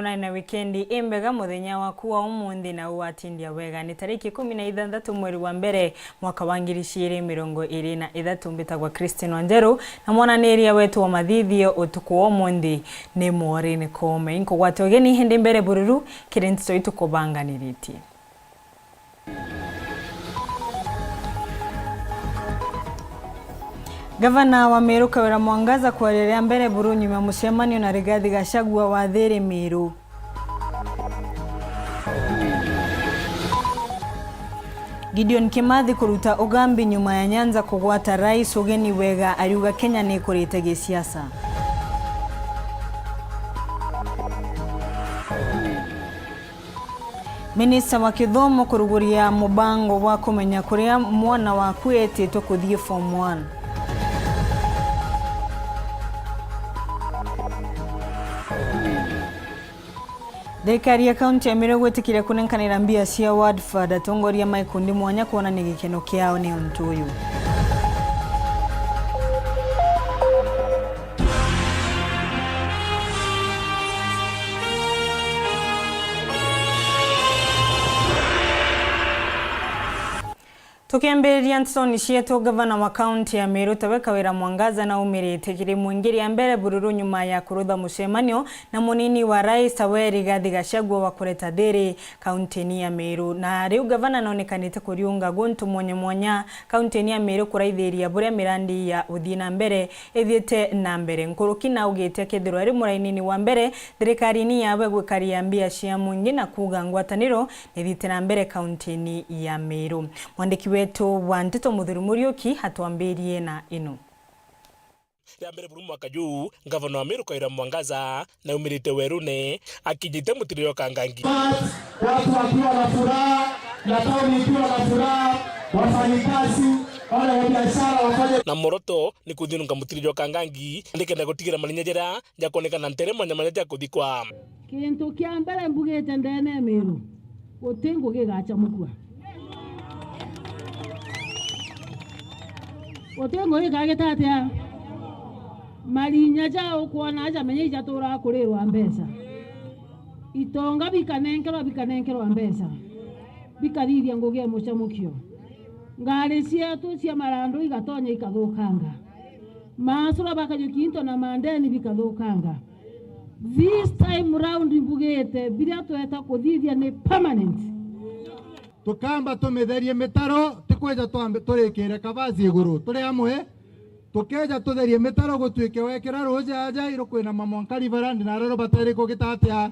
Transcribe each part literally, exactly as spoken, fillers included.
Nari na wikendi imbega. Muthenya waku wa umunthi na uwatindia wega. Ni tariki ikumi na ithanthatu mweri wa mbere, mwaka wa ngiri ciiri mirongo iri na ithatu. Mbitagwa Christine Wanjeru, na mwananiria wetu wa mathithio utuku wa umunthi ni Maureen Koome. Inkugwate ugeni hindi mbere bururu kiri nteto itukubanganiritie. Gavana wa Meru Kawira Mwangaza kwaria ria mbere buru nyuma ya mucemanio na Rigathi Gachagua wa Thiri Meru. Gideon Kimathi kuruta ugambi nyuma ya Nyanza kugwata rais ugeni wega, ariuga Kenya ni ikurite gisiasa. Minista wa kithomo kuruguria mubango wa kumenya kuria mwana waku etitwe kuthii form one. Thirikari ya kaunti ya Meru gwitikiria kunenkanira mbia cia World Fund atongoria ma ikundi mwanya kwonania gikeno kiao ni untu uyu. Tukiambiriria ntetoni cietu, gavana wa kaunti ya Meru tawe Kawira Mwangaza naumirite kiri mwingi ria mbere bururu nyuma ya kurutha mucemanio na munini wa rais tawe Rigathi Gachagua wa kureta thiri kauntini ya Meru. Na riu gavana nonekanite kuriunga guntu mwanya mwanya kauntini ya Meru kuraithiria buria mirandi ya uthii na mbere ithiite na mbere. Nkuruki naugite akethirwa ari murainini wa mbere thirikarini yawe gwikaria mbia cia mwingi na kuuga ngwataniro nithiite na mbere kauntini ya Meru. Mwandiki wetu wa nteto Muthuri Muriuki atwambirie na ino. Ria mbere buru mwaka juu, ngavana wa Meru Kawira Mwangaza naumirite werune akinyite mutiri jwa Kangangi. Watu wakiwa na furaha na tauni ikiwa na furaha, wafanyikazi, wale wa biashara wafanye. Na moroto ni kuthiunga mutiri jwa Kangangi, ndikenda gutigira marinya jera jakwonekana ntere mwanya mwanya ja kuthikwa. Kintu kia mbere mbugite ndene ya Meru, guti ngugi igacamukua. Guti ngugi ikagita atia? Marinya ja ukwona aja menya ijaturaga kurirwa mbeca. Itonga bikanenkerwa, bikanenkerwa mbeca, bikathithia ngugi ya mucamukio. Ngari cietu cia marandu igatonya ikathukanga. Maasura bakajukia into na mandeni bikathukanga. This time round mbugite, biria tweta kuthithia ni permanent. Tukamba tumitherie mitaro, ti kweja twambe turikire kavazi iguru. Turi amwe? Tukeja tutherie mitaro gutuike wekira ruuji aja irukwinama mwanka Riverland na aria rubatere kugita atia?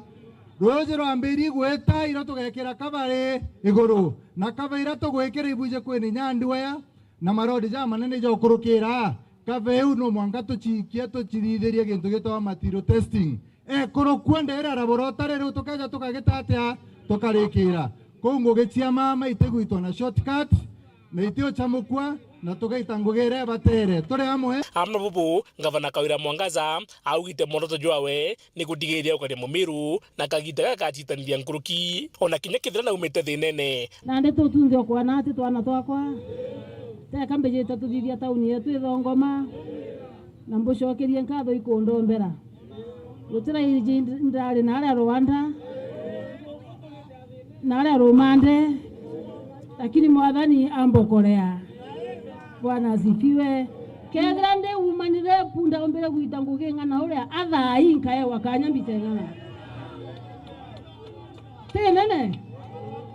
Ruuji rwambiri gwita irio tugekira kava ri iguru, na kava iria tugwikira ibwije kwina inya ndwea na marodi jamanene ijokurukira. Kava iu no mwanka tuciikie tucithithirie gintu gitagwa material testing. Ekuru kuo ndere arabura utari riu tukeja tukagita atia? Tukarikira. Kuu ngugi cia mama itigwitwa na shortcut, na itiucamukua, na tugaita ngugi iria ibatere. Turi amwe? Amwe bubu, Ngavana Kawira Mwangaza augite mworoto jwawe ni gutigiria ukaria Mumiru na kagita gaka gacitaniria nkuruki, ona kinya kethira naumite thinene. Na ndeto tunthe okwana ati twana twakwa, teka mbijite tuthithia tauni yetu ithongoma, na mbucokerie nkatho ikundombera. Gutira iji ndari na aria Rwanda, na aria Rumande, lakini Mwathani ambokorea. Bwana asifiwe. Kethira ndi umanire punda ombire gwita ngugi ng'ana uria athai nkaewa kanya mbite ng'ana. Ti nene,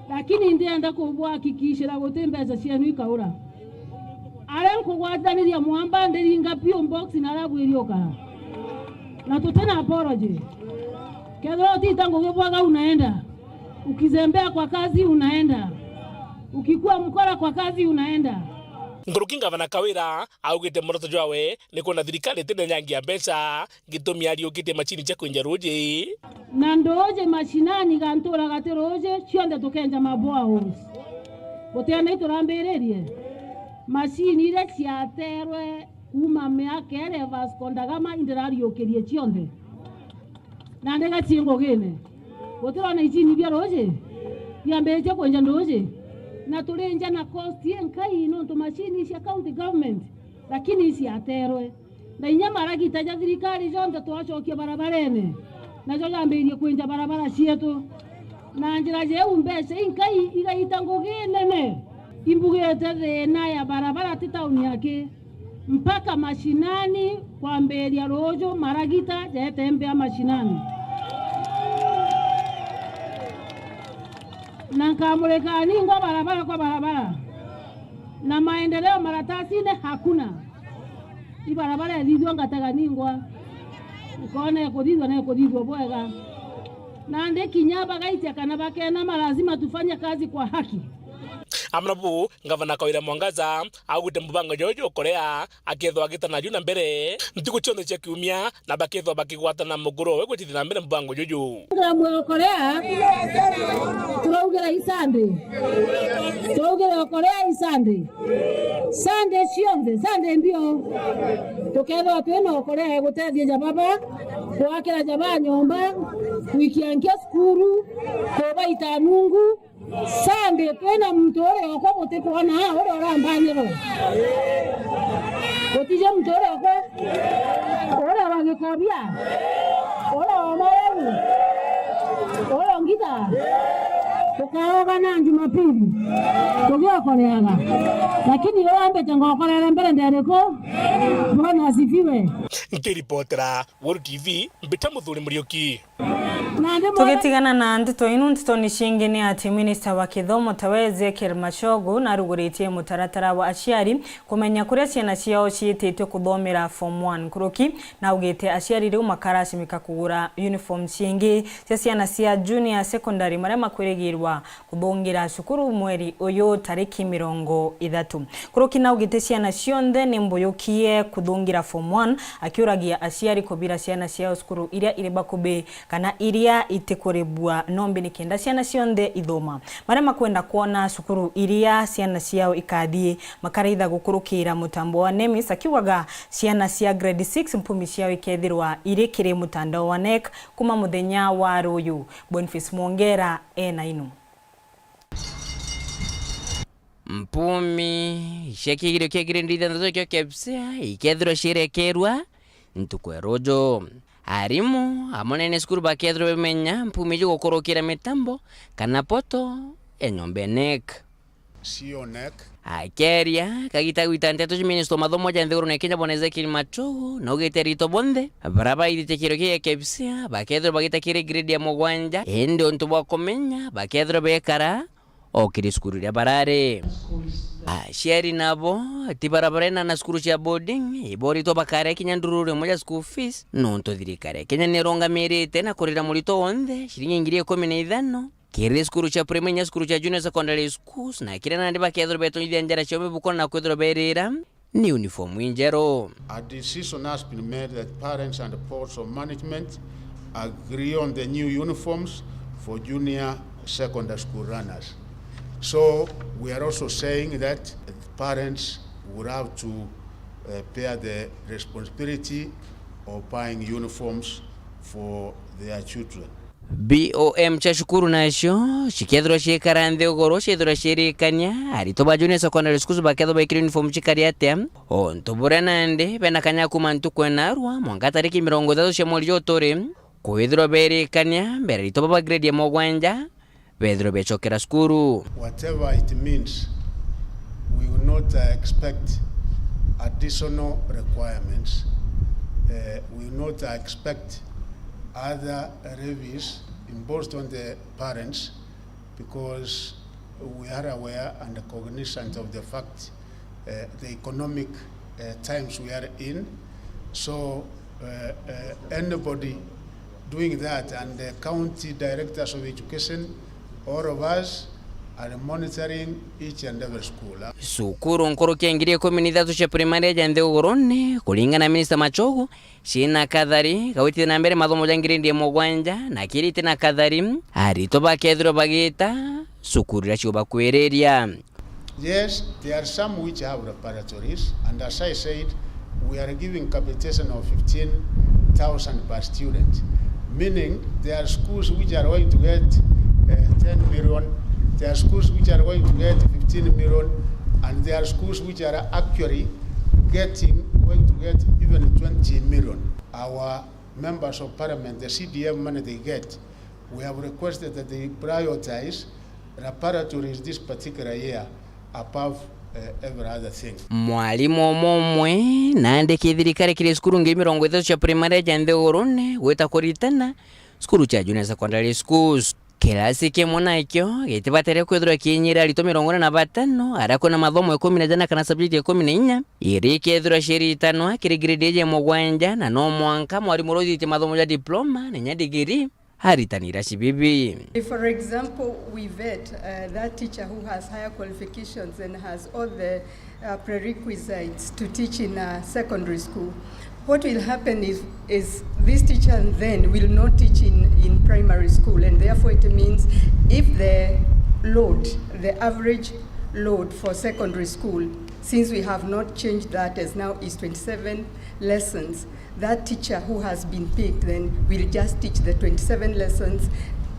lakini ndienda kubwakikishira guti mbeca cienu ikaura. Aria nkugwataniria mwamba ndiringa P O box na aria bwiriuka. Na tutina apology. Kethira utita ngugi bwaga unaenda. Ukizembea kwa kazi unaenda. Ukikuwa mkora kwa kazi unaenda. Nkuruki Ngavana Kawira augite mworoto jwawe ni kwona thirikari itinenyangia mbeca, gitumi ariukitie macini cia kwinja ruuji. Na nduuji macinani ga ntura gati ruuji, cionthe tukenja ma boreholes. Gutiana iturambiririe. Macini iria ciaterwe kuuma miaka iria Vasco da Gama indirariukirie cionthe. Na ndiga cii ngugine. Gutirona icini bia ruuji biambiritie kwenja nduuji. Na turinja na cost inkai nontu macini cia county government, lakini iciaterwe. Na inya maragita ja thirikari jonthe twacokia barabarene. nacio jambiririe kwinja barabara cietu. Na njira jeu mbeca inkai igaita ngugi nene. Imbugite thina ya barabara ti tauni aki, mpaka mashinani kwambiria ruuju maragita jetembea mashinani. Na nkamurika ningwa barabara kwa barabara. Na maendeleo maratasine hakuna. I barabara ithithua ngatega ningwa. Nkona ikuthithua na ikuthithua bwega. Nandi kinya bagaitia kana bakenama, lazima tufanye kazi kwa haki. Amwe na buu, Ngavana Kawira Mwangaza augite mubango juju Korea akethwa agitana ju na mbere ntuku cionthe cia kiumia, na bakethwa bakigwatana muguro we gwitithia na mbere mubango juju. Program ya Korea, turaugira i Sunday. Turaugira Korea i Sunday. Sunday cionthe, Sunday mbio. Tukethwa twina Korea ya gutethia jababa, kwakira jaba nyomba, kwikia nkia cukuru, kubaita nungu, Sunday twina muntu uria okwa butikwona, uria urambanirwa. Gutije muntu uria okwa, uria wa gikobia, uria wa mareu, uria ongitha. Tukaogana Jumapili, tugiokoreaga. Lakini uria ambite ngokorere mbere nderiku? Bwana asifiwe. Nkiripotera World T V, mbita Muthuri Muriuki. Tugitigana na ndeto inu, ndeto ni cingi ni ati minista wa kithomo tawe Ezekiel Machogu naruguritie mutaratara wa aciari kumenya kuria ciana ciao ciititwe kuthomera form one nkuruki, na augite aciari riu makaracimika kugura uniform cingi cia ciana cia junior secondary maria makwirigirwa kuthungira cukuru mweri uyu tariki mirongo ithatu. Nkuruki naugite ciana cionthe ni mbuyukie kuthungira form one, akiuragia aciari kubira ciana ciao cukuru iria iri bakubi kana iria itikuribua nombi nikenda ciana cionthe ithoma. Maria makwenda kwona cukuru iria ciana ciao ikathii makaraitha gukurukira mutambo wa nemis, akiugaga ciana cia grade six mpumi ciao ikethirwa iri kiri mutandao wa NEC kuma muthenya wa ruyu. Boniface Mwongera ena inu. Mpumi cia kigirio kia grade ithanthatu kio KPSEA ikethirwa cirekerwa ntuku ya ruju. Arimu amwe na ene cukuru bakethirwa bamenya mpumi iji gukurukira mitambo kana poto ya nyomba ya NEC. C O NEC. Akeria kagita gwita nteto cia minista wa mathomo ja nthiguru na Kenya, bwana Ezekiel Machogu, naugite arito bonthe bara baithitie kigirio kia KPSEA bakethirwa bagita kiri grade ya mugwanja, indi untu bwa kumenya bakethirwa bekara o kiri cukuru iria barari. Aciari nabo ti bara barena na cukuru cia boarding, ibo ritwa bakare kinya ndururu imwe ja school fees, nontu thirikari ya Kenya nirungamirite na kurira murito wonthe ciringi ngiri ikumi na ithano kiri cukuru cia primary na cukuru cia junior secondary schools, na kiria nandi bakethirwa betonyithia njara ciao mibuko na kwithirwa berira ni uniform injeru. A decision has been made that parents and boards of management agree on the new uniforms for junior secondary school runners. So we are also saying that parents will have to, uh, bear the responsibility of buying uniforms for their children. B O M cia cukuru nacio cikethirwa ciikara nthi uguru, ciithirwa ciirikania aritwa ba junior secondary schools bakethirwa baikirwe uniform cikari atia. Untu buria nandi bena kanya kuma ntuku ya narua mwanka tariki mirongo ithatu cia mweri juju turi, kwithirwa beerikania mbere aritwa baba grade ya mugwanja beethirwe beecokera cukuru. Whatever it means, we will not, uh, expect additional requirements. Uh, we will not, uh, expect other levies imposed on the parents because we are aware and cognizant of the fact, uh, the economic, uh, times we are in. So, uh, uh, anybody doing that, and the county directors of education, all of us are monitoring each and every school. Cukuru nkuruki ya ngiri ikumi na ithatu cia primary ja nthigurune, kuringana na Minister Machogu, ciina kathari ga gwitithia na mbere mathomo ja ngiredi ya mugwanja, na kiri iti na kathari, aritwa bakethirwa bagiita cukuru iria ciubakwiriria. Yes, there are some which have laboratories, and as I said, we are giving capitation of fifteen thousand per student, meaning there are schools which are going to get, uh, ten million, there are schools which are going to get fifteen million, and there are schools which are actually getting, going to get even twenty million. Our Members of Parliament, the C D F money they get, we have requested that they prioritize laboratories this particular year above, uh, every other thing. Mwarimu umwe umwe naandiki thirikari kiri cukuru ngiri mirongo ithatu cia primary ja nthigurune gwita kuritana cukuru cia junior secondary schools. Kirasi kimwe nakio gitibatere kwithirwa kiinyira aritwa mirongo ina na batano aria kwina mathomo ikumi na jana kana subject ikumi na inya, iri ikethirwa ciiritanwa kiri grade iji ya mugwanja, na no mwanka mwarimu uria uthitie mathomo ja diploma na inya degree aritani iraci bibi. If, for example, we vet, uh, that teacher who has higher qualifications and has all the, uh, prerequisites to teach in a secondary school, what will happen is, is this teacher then will not teach in, in primary school, and therefore it means if the load, the average load for secondary school, since we have not changed that, as now is twenty-seven lessons, that teacher who has been picked then will just teach the twenty-seven lessons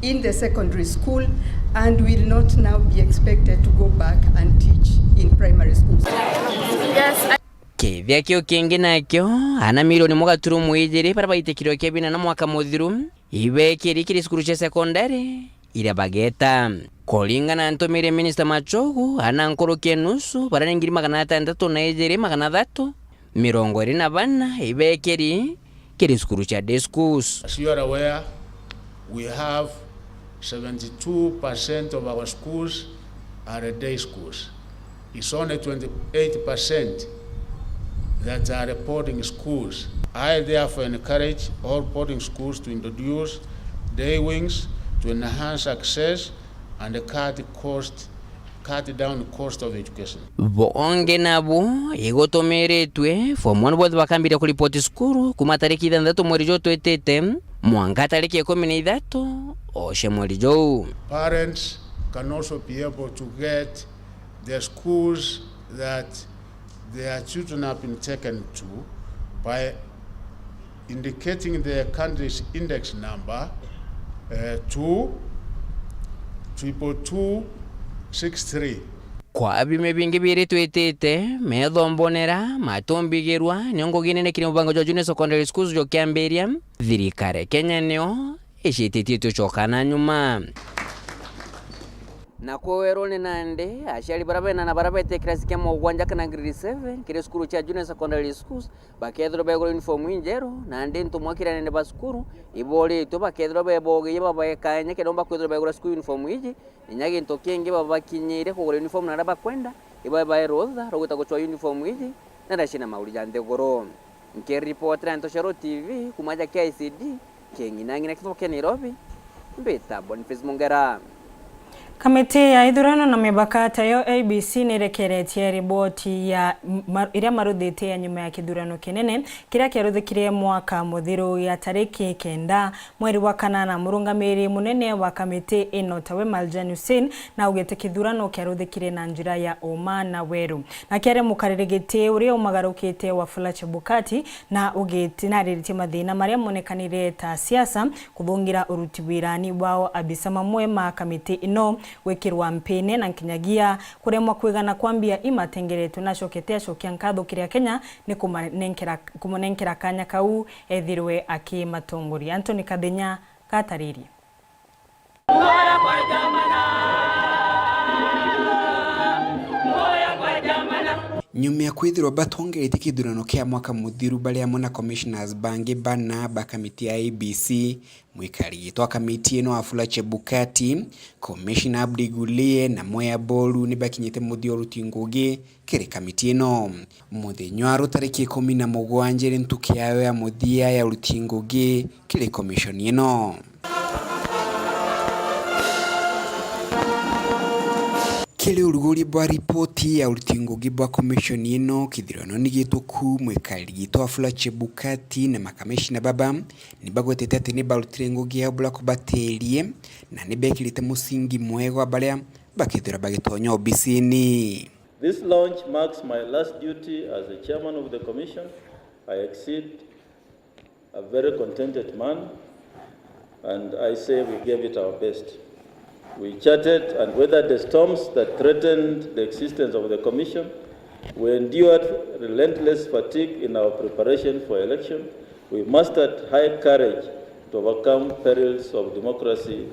in the secondary school and will not now be expected to go back and teach in primary schools. Yes, I- Kithia kiu kingi nakio, ana milioni imwe gaturumo ijiri baria baitikirwe kia bina na mwaka muthiru, ibekiri kiri cukuru cia sekondari iria bageta. Kuringana na ntumiri ya Minista Machogu, ana nkuruki ya nusu, baria ni ngiri magana atantatu na ijiri magana athatu mirongo iri na bana, ibekiri kiri cukuru cia day schools. As you are aware, we have seventy-two percent of our schools are day schools. It's only twenty-eight percent that are boarding schools. I therefore encourage all boarding schools to introduce day wings to enhance access and cut cost, cut down cost of education. Bongi nabu igutumiritwe form one bonthe bakambiria kuripoti cukuru kuma tariki ithanthatu mweri juu twitite mwanka tariki ikumi na ithatu o cia mweri juu. Parents can also be able to get the schools that their children have been taken to by indicating the candidate's index number, uh, to triple two six three. Kwa biumia bingi biiri twitite, metho mbonera matumbigirwa nio ngugi nene kiri mubango jwa junior secondary schools jukiambiria. Thirikari ya Kenya nio icititie tucoka na nyuma. Na kweru ni nandi, aciari baria bena na baria bete kirasi kia mugwanja kana grade seven kiri cukuru cia junior secondary schools bakethirwa begura uniform injeru, nandi ntumwa kiri anene ba cukuru iboritwe bakethirwa bebogeie babae kaanya kenda umba kwithirwa begura school uniform iji, inya gintu kingi babakinyirie kugura uniform na aria bakwenda, ibae bae rutha rwa gwita gucwa uniform iji na aria cina mauri ja nthiguru. Nkiripotera Ntoshero T V kuma ja K I C D, king'inang'ina kithukia Nairobi, mbita Boniface Mongera. Kamiti ya ithurano na mipaka tayo I E B C nirekeretie riboti ya ma-, iria maruthitie ya nyuma ya kithurano kinene kiria kiaruthikire mwaka muthiru ya tariki kenda mweri wa kanana. Murungamiri munene wa kamiti ino tawe Maljan Hussein na augite kithurano kiaruthikire na njira ya uma na weru. Na kiaria mukariri giti uria umagarukite Wafula Chebukati na ugiti-, na ariritie mathina maria monekanire ta siasa, kuthungira uruti wirani bwao abisa mamwe ma kamiti ino gwikirwa mpine na nkinyagia kuremwa kwigana kwa mbia imatengeretwe, na acokete acokia nkatho kiri Akenya ni kumanenkera, kumunenkera kanya kau ethirwe akimatongoria. Anthony Kathenya gataririe. Nyuma ya kwithirwa batongeretie kithurano kia mwaka muthiru bari amwe na commissioners bangi bana ba kamiti ya I E B C, mwikari giti wa kamiti ino Wafula Chebukati, commissioner Abdi Gulie na Mwea Boru ni bakinyite muthia uruti ngugi kiri kamiti ino. Muthenya wa ruu tariki ikumi na mugwanja iri ntuku yayo ya muthia ya uruti ngugi kiri komishoni ino. Kiri uruguri bwa ripoti ya uruti ngugi bwa komishoni ino, kithurano ni gituku, mwikari giti Wafula Chebukati na makamishina baba ni bagwetete ati ni barutire ngugi yao bura kubatirie na ni bekirite musingi mwega wa baria bakethirwa bagitonya obisini. This launch marks my last duty as the chairman of the commission. I exit a very contented man, and I say we gave it our best. We charted and weathered the storms that threatened the existence of the commission. We endured relentless fatigue in our preparation for election, We mustered high courage to overcome perils of democracy,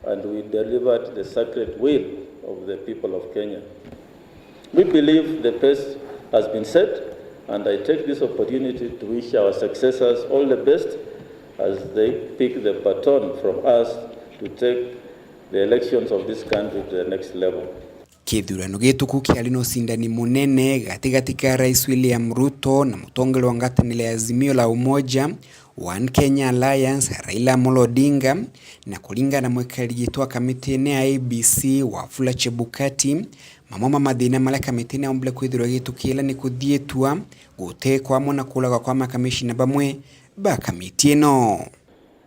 and we delivered the sacred will of the people of Kenya. We believe the pace has been set, and I take this opportunity to wish our successors all the best as they pick the baton from us to take the elections of this country to the next level. Kithurano gituku kiari na ucindani munene gatigati ka Rais William Ruto na mutongeria wa ngwataniro ya Azimio la Umoja One Kenya Alliance, Raila Amolo Odinga, na kuringana na mwikari giti wa kamitine ya I E B C, Wafula Chebukati, mamwe ma mathina maria kamitine yaombire kwithirwa igitukira ni kuthiitua, gutekwa amwe na kuuragwa kwa makamishina bamwe ba kamiti ino.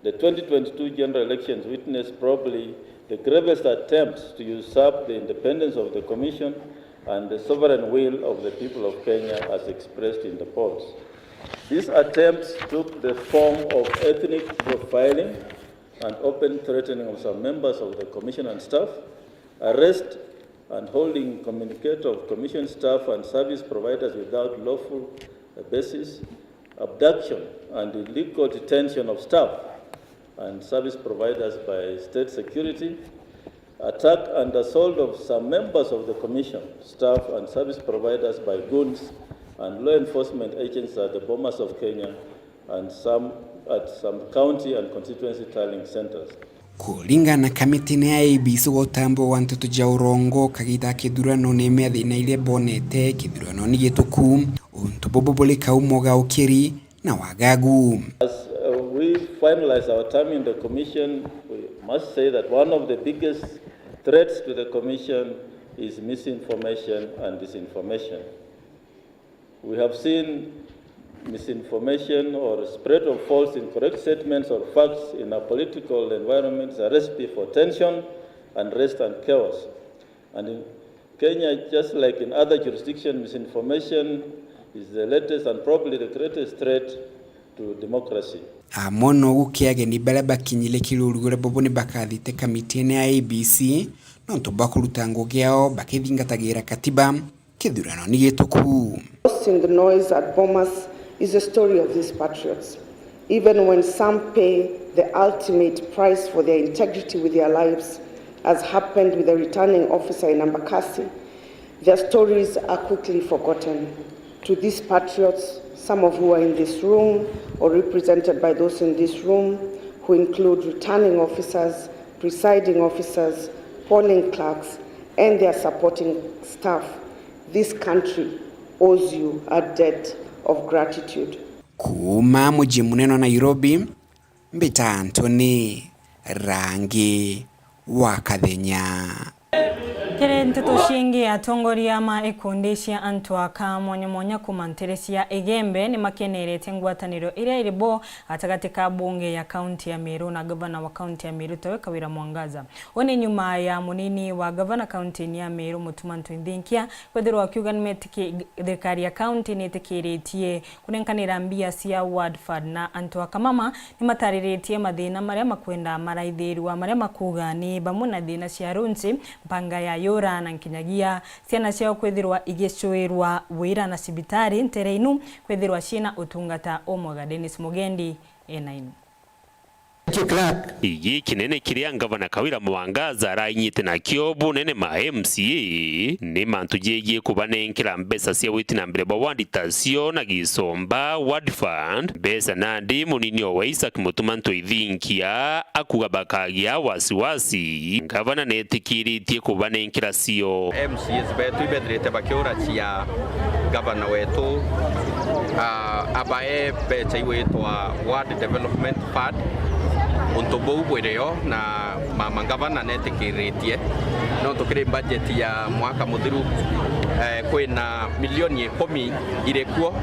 The twenty twenty-two general elections witnessed probably the gravest attempts to usurp the independence of the Commission and the sovereign will of the people of Kenya as expressed in the polls. These attempts took the form of ethnic profiling and open threatening of some members of the Commission and staff, arrest and holding communicate of Commission staff and service providers without lawful basis, abduction and illegal detention of staff and service providers by state security, attack and assault of some members of the Commission, staff and service providers by goons and law enforcement agents at the Bomas of Kenya, and some, at some county and constituency tallying centres. Kuringana na kamitine ya I E B C, gutambwa gwa nteto ja urongo kagita ka kithurano ni imwe ya thina iria bonete kithurano ni gituku. Untu bubu buri kaumo ga ukiri na wagagu. As, uh, we finalize our term in the commission, we must say that one of the biggest threats to the commission is misinformation and disinformation. We have seen misinformation or spread of false, incorrect statements or facts in a political environment is a recipe for tension, unrest, and chaos. And in Kenya, just like in other jurisdictions, misinformation is the latest and probably the greatest threat to democracy. Amwe no gukia ageni baria bakinyire kiruru uria bobo ni bakathite kamitine ya I E B C, nontu bwa kuruta ngugi yao bakithingatagira katiba. Kithurano ni gituku. Lost in the noise at Bomas is the story of these patriots. Even when some pay the ultimate price for their integrity with their lives, as happened with the returning officer in Embakasi, their stories are quickly forgotten. To these patriots, some of who are in this room or represented by those in this room, who include returning officers, presiding officers, polling clerks, and their supporting staff, this country owes you a debt of gratitude. Kuuma muji munene wa Nairobi, mbita Anthony Rangi wa Kathenya. Kiri nteto ciingi, atongoria ma ikundi cia antu aka mwanya mwanya kuuma ntere cia Igembe ni makenerete ngwataniro iria iri bo gatagati ka bunge ya kaunti ya Meru na gavana wa kaunti ya Meru, tawe Kawira Mwangaza. Uu ni nyuma ya munini wa gavana kaunti-ini ya Meru, Mutuma M'Ethingia, kwithirwa akiuga nimetiki-, thirikari ya kaunti niitikiritie kunenkanira mbia cia Ward Fund, na antu a Kamama nimatariritie mathina maria makwenda maraithirua, maria makuuga ni bamwe na thina cia runsi, mpanga ya yura, na nkinyagia ciana ciao kwithirwa igicuirwa wira na cibitari ntere inu kwithirwa ciina utungata umwega. Dennis Mugendi ena inu. Giki nene kiria ngavana Kawira Mwangaza arainyite nakio bunene ma M C A ni mantu jegie kubanenkera mbeca cia witi na mbere bwa ward ta cio na Gisomba Ward Fund, mbeca nandi munini owe Isaac Mutuma M'Ethingia akuga bakagia wasiwasi, ngavana netikiritie kubanenkera cio. M C As betu ibethirite bakiura cia gavana wetu, ah, abae mbeca igwitwa Ward Development Fund. Untu buu bwirio na mama ngavana netikiritie, nontu kiri budget ya mwaka muthiru, eh, kwina milioni ikumi iri kuo,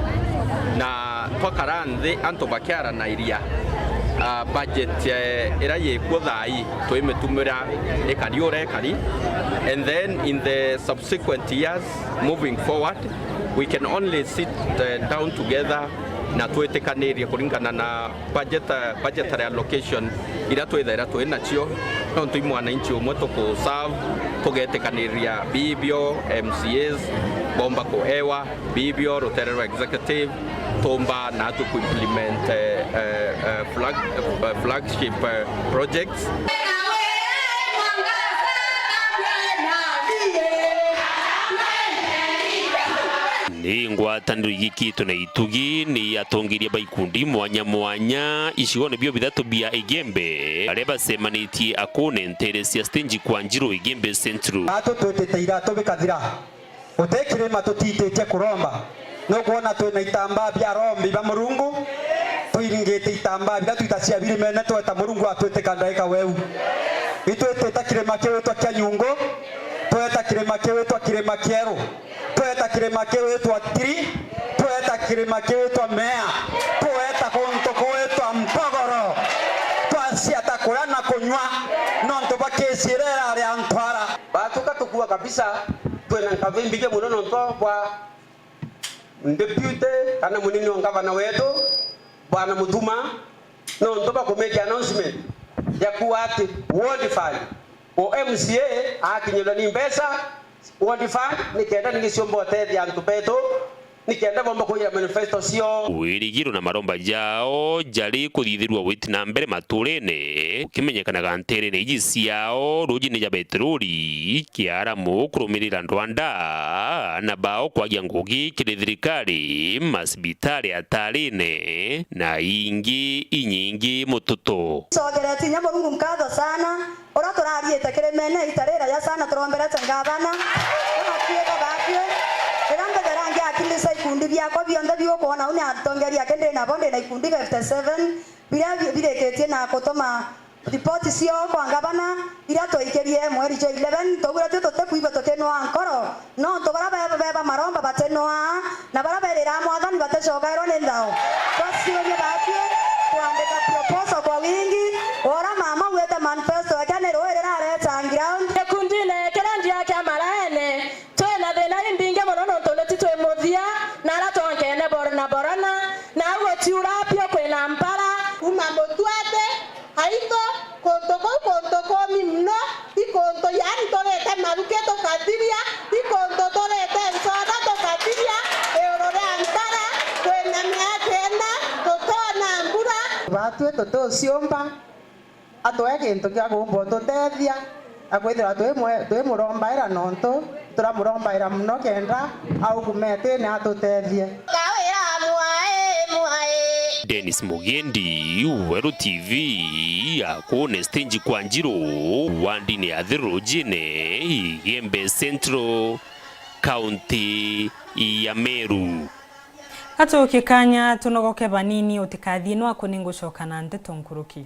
na twakara nthi antu bakiaranairia, ah, budget, eh, iria yikuo thaa ii, twimitumira ikari uria ikari, and then in the subsequent years moving forward, we can only sit, eh, down together na twitikanirie kuringana na budget, eh, budgetary allocation iria twithaira twi nacio, nontu i mwananchi umwe tuku serve, tugetikaniria bibio M C As bomba kuewa, bibio rutere rwa executive, Tumba na tuku implement, eh, eh, eh, flag-, eh, flagship, eh, projects. Ni ngwataniro igikitwe na itugi ni atongeria ba ikundi mwanya mwanya icigoone bio bithatu bia Igembe, baria bacemanitie Akune nteere cia stage kwa Njiro, Igembe Central. Atu twitite iratu bikathira. Guti kirima tutititie kuromba. Nukwona twina itambaa bia arombi ba Murungu, twiringite itambaa biria twita cia birimene, tweta Murungu atwitika ndaika weu. Itwitite kirima kiu gitwa kia Nyungu, tweta kirima kiu gitwa kirima kieru, tweta kirima kiu gitwa Tiri, tweta kirima kiu gitwa Mea, tweta kuntu kuu gwitwa Mpogoro, twaciata kuria na kunywa, nontu bwa kesi iria irari antu ara. Batuka tukua kabisa, twina nkabi mbingi mono nontu bwa deputy kana munini wa ngavana wetu, Bwana Mutuma, nontu bwa kumake announcement ya kuuga ati ward fund o M C A akinyirwa ni mbeca, ward fund, nikenda ni giciumba utethia antu betu, nikenda bomba kuigira manifesto cio. Wirigiro na maromba jao jari kuthithirua gwiti na mbere maturene, gukimenyekanaga nteerene iji ciao rujine ja beteroli, kiaramu kurumirira ndwanda, na bao kwagia ngugi kiri thirikari, macibitari atarine, na ingi inyingi mututu. Cokerete inya Murungu nkatho sana. Uria turariite kirimene ita rira ya sana turomberete ngavana, unatuika batwi. Riria mbethera ngiakimisa ikundi biakwa bionthe biu ukwona uni atongeria aki ndi nabo, ndi na ikundi fifty seven, biria bi-, birikitie na gutuma ripoti ciao kwa ngavana, iria twaikirie mweri jwa eleven, twaugire twi tutikuigua tukinwaa nkoro. Nontu baria be-, beba maromba batinwaa, na baria beriraga Mwathani baticokairwa ni nthao. Twaciurie batwi kwandika proposal kwa wingi, ora mama auite manifesto yake ni rui rirareta ground. Gikundine kiria ndia kia Maraene, twina thina imbingi mono nontu ni ti twi muthia, na aria twonkene bor-, na borana, na au gutiura apio kwina mpara. Kuma mutwate, Aitho, kuntu kuu kuntu kuumi mono, i kuntu yaani turite maruki tukathiria, i kuntu turite ncoda tukathiria, iuru ria ntara, twina miaka ina, tutoona mbura. Batwi tutiuciumba, atwe kintu kia kuumba ututethia. Na kwithirwa twi mwe-, twi murombaira nontu turamurombaira mono kenda augume atine atutethie. Kawira mwae, mwae. Dennis Mugendi, Weru T V, Akune stage kwa Njiro, wandini ya Thirujine, Igembe Central, kaunti ya Meru. Gatuki kanya tunogoke banini, utikathie nwaku ningucoka na ndeto nkuruki.